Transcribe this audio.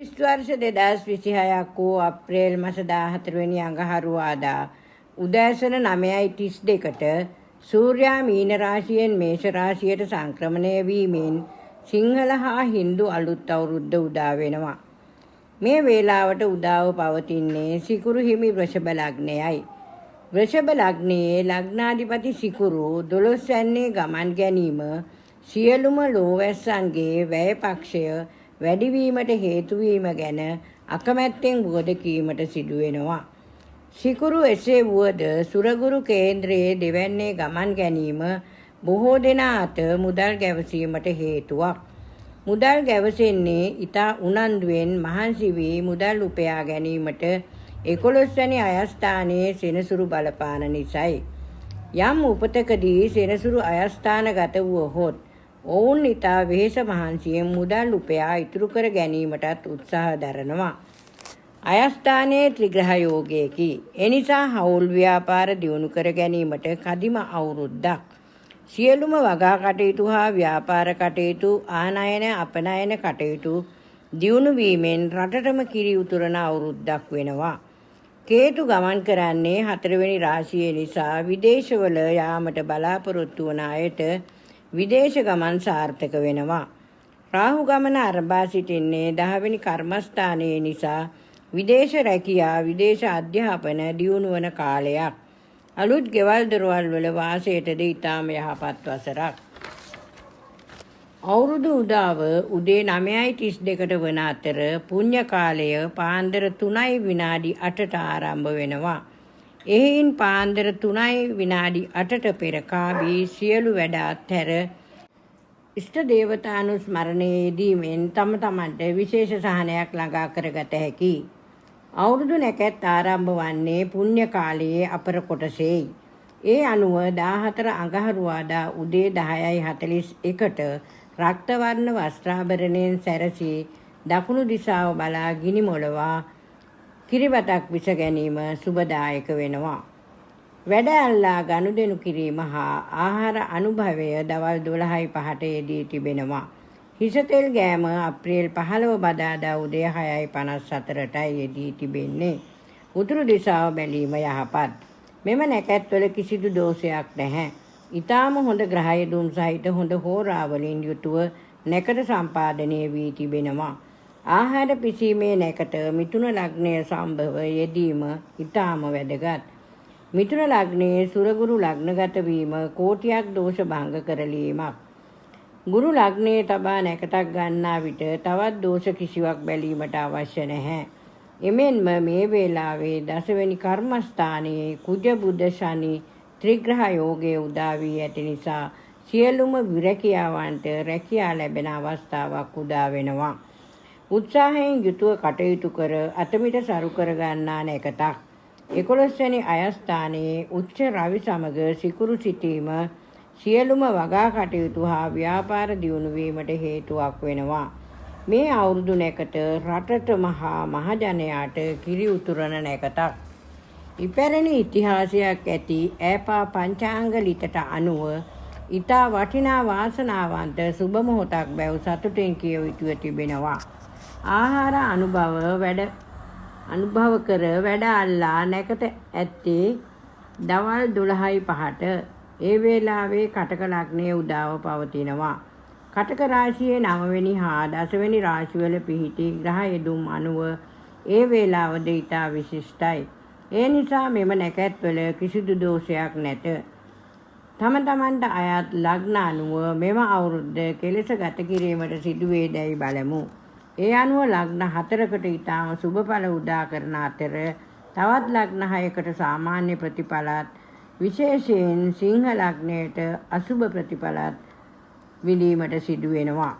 ක්‍රිස්තු වර්ෂ 2026ක් වූ අප්‍රේල් මාස 14 වෙනි අඟහරුවාදා උදෑසන 9:32ට සූර්යා මීන රාශියෙන් මේෂ රාශියට සංක්‍රමණය වීමෙන් සිංහල හා හින්දු අලුත් අවුරුද්ද උදා වෙනවා. මේ වේලාවට උදාව පවතින්නේ සිකුරු හිමි වෘෂභ ලග්නයයි. වෘෂභ ලග්නයේ ලග්නාධිපති සිකුරු 12 වැන්නේ ගමන් ගැනීම සියලුම ලෝවැස්සන්ගේ වැය පක්ෂය වැඩිවීමට හේතු වීම ගැන අකමැත්තෙන් වුවද කීමට සිදු වෙනවා. සිකුරු එසේ වුවද සුරගුරු කේන්ද්‍රයේ දෙවැන්නේ ගමන් ගැනීම බොහෝ දෙනා අත මුදල් ගැවසීමට හේතුවක්. මුදල් ගැවසෙන්නේ ඉතා උනන්දුවෙන් මහන්සි වී මුදල් උපයා ගැනීමට 11 වැනි අයස්ථානයේ සෙනසුරු බලපාන නිසයි. යම් උපතකදී සෙනසුරු අයස්ථානගත වුවහොත් ඔවුන් ඉතා වෙහෙස මහන්සියෙන් මුදල් උපයා ඉතුරු කර ගැනීමටත් උත්සාහ දරනවා. අයස්ථානයේ ත්‍රිග්‍රහ යෝගයකි. එනිසා හවුල් ව්‍යාපාර දියුණු කර ගැනීමට කදිම අවුරුද්දක්. සියලුම වගා කටයුතු හා ව්‍යාපාර කටයුතු, ආනයන අපනයන කටයුතු දියුණු වීමෙන් රටටම කිරි උතුරන අවුරුද්දක් වෙනවා. කේතු ගමන් කරන්නේ හතරවෙනි රාශියේ නිසා විදේශවල යාමට බලාපොරොත්තු වන අයට විදේශ ගමන් සාර්ථක වෙනවා. රාහු ගමන අරඹා සිටින්නේ 10 වෙනි කර්මස්ථානයේ නිසා විදේශ රැකියා, විදේශ අධ්‍යාපන දියුණු වන කාලයක්. අලුත් ගෙවල් දොරවල් වල වාසයටද ඉතාම යහපත් වසරක්. අවුරුදු උදාව උදේ 9:32ට වන අතර පුණ්‍ය කාලය පාන්දර 3:08ට ආරම්භ වෙනවා. එහෙයින් පාන්දර 3:08ට පෙර කාබී සියලු වැඩ අත්හැර ඉෂ්ට දේවතානුස්මරණයේ යෙදීමෙන් තම තමන්ට විශේෂ සහනයක් ළඟා කරගත හැකියි. අවුරුදු නැකැත් ආරම්භ වන්නේ පුණ්‍ය කාලයේ අපර කොටසේයි. ඒ අනුව 14 අඟහරුවාදා උදේ 10:41ට රක්ත වර්ණ වස්ත්‍රාභරණයෙන් සැරසී දකුණු දිශාව බලා ගිනි මොලවා කිරිබතක් විස ගැනීම සුබදායක වෙනවා. වැඩ අල්ලා ගනුදෙනු කිරීම හා ආහාර අනුභවය දවල් 12:05ට යෙදී තිබෙනවා. හිසතෙල් ගෑම අප්‍රේල් 15 බදාදා උදේ 6:54ටයි යෙදී තිබෙන්නේ. උතුරු දිශාව බැලීම යහපත්. මෙම නැකැත්වල කිසිදු දෝෂයක් නැහැ. ඊටාම හොඳ ග්‍රහ යෙදුම් සහිත හොඳ හෝරාවලින් යුතුව නැකත සම්පාදනය වී තිබෙනවා. ආහාර පිසීමේ නැකත මිථුන ලග්නය සම්භව යෙදීම ඊටාම වැදගත්. මිථුන ලග්නයේ සුරගුරු ලග්නගත වීම කෝටියක් දෝෂ භංග කරලීමක්. ගුරු ලග්නයේ තබා නැකතක් ගන්නා විට තවත් දෝෂ කිසිවක් බැලීමට අවශ්‍ය නැහැ. එමෙන්ම මේ වේලාවේ දසවෙනි කර්මස්ථානයේ කුජ බුධ ශනි ත්‍රිග්‍රහ යෝගයේ උදා වී ඇති නිසා සියලුම විරැකියාවන්ට රැකියා ලැබෙන අවස්ථාවක් උදා වෙනවා. උත්සාහයෙන් යුතුව කටයුතු කර අතමිට සරු කර ගන්නා නැකතක්. 11 වෙනි අයස්ථානයේ උච්ච රවි සමග සිකුරු සිටීම සියලුම වගා කටයුතු හා ව්‍යාපාර දියුණු වීමට හේතුවක් වෙනවා. මේ අවුරුදු නැකත රටටම හා මහජනයාට කිරි උතුරන නැකතක්. ඉපැරණි ඉතිහාසයක් ඇති ඈපා පංචාංග ලිතට අනුව ඉතා වටිනා වාසනාවන්ත සුබ මොහොතක් බැව් සතුටින් කිය යුතුව තිබෙනවා. ආහාර අනුභව කර වැඩ අල්ලා නැකත ඇත්තේ දවල් 12:05ට. ඒ වේලාවේ කටක ලග්නයේ උදාව පවතිනවා. කටක රාශියේ 9 වෙනි හා 10 වෙනි රාශිවල පිහිටි ග්‍රහ යෙදුම් අනුව ඒ වේලාවද ඉතා විශිෂ්ටයි. ඒ නිසා මෙම නැකැත්වල කිසිදු දෝෂයක් නැත. තම තමන්ට අයත් ලග්න අනුව මෙම අවුරුද්ද කෙලෙස ගත කිරීමට සිදුවේදැයි බලමු. ඒ අනුව ලග්න 4කට ඊටාම සුබ ඵල උදා කරන අතර තවත් ලග්න 6කට සාමාන්‍ය ප්‍රතිඵලත් විශේෂයෙන් සිංහ ලග්නයට අසුබ ප්‍රතිඵලත් විඳීමට සිදු වෙනවා.